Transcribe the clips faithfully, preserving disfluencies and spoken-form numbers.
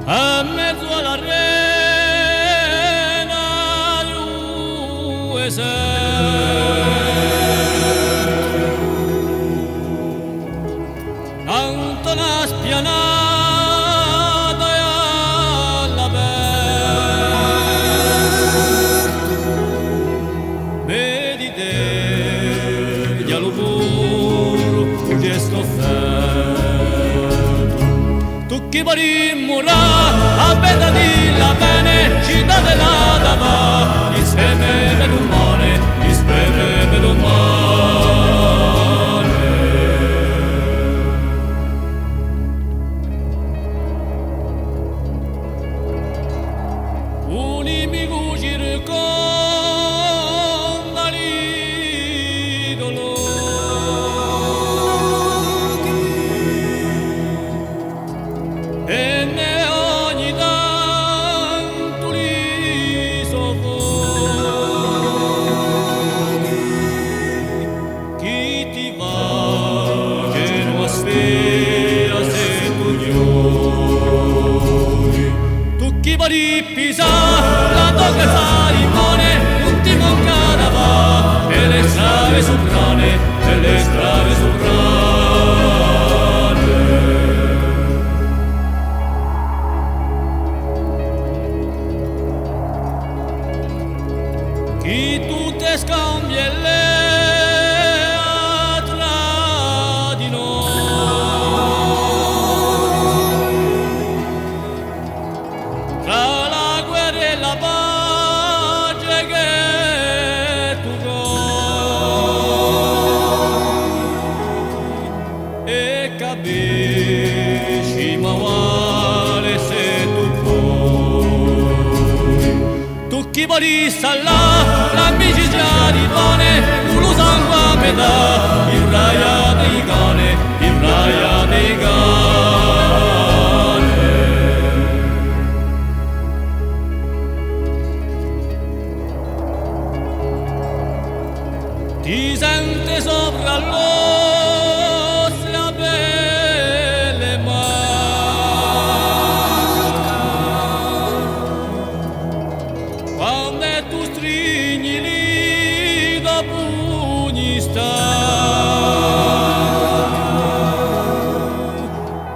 In mezu à l'arena di u desertu, nantu à una spianata è à l'apertu, vedi Teglia lu puru, u gestu offertu. Tù chì voli murà, a vita di la pena, cità di la tavà, i speme per u male, i speme per u male. U nimicu circonda l'idolu è ne ogni tantu li sò fochi. Chì ti facenu a spia s'è tù ghjoti. Tù chì voli pisà la to casa di mone, ùn ti manca da fà, per le strade suprane, per le strade suprane. Chì tù ti scambi l'è a trà di noi, trà la guerra è la pace chì tù vuoi. È capisci, ma quale sè tù poi. Tù chì voli salà l'amicizia di pane, cù lu sangue à metà, i braia di cane, i braia di cane. Ti sente sopra l'ossa e a pelle, ma quand'è tù stringi li to pugni strati,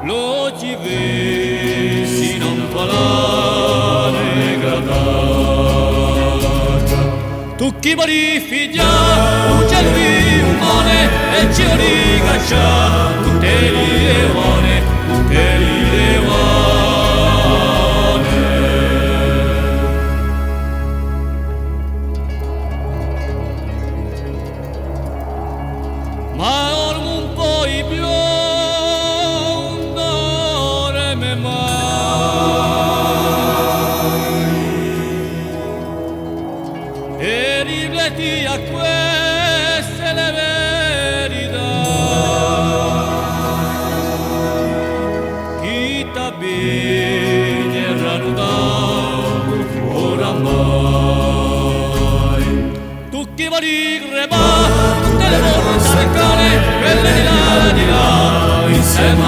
l'ochji vessi una palana gratata. Tù chì voli fighjà u celu di u mone è ci voli caccià tutte li leone, tutte li leone. Ma dorme un pocu più, ùn dorme mai. È rifletti à queste le verità, chì t'avvegneranu tantu oramai. Tù chì voli crepà, tutte le porte arcane, quelle di là, di là, inseme à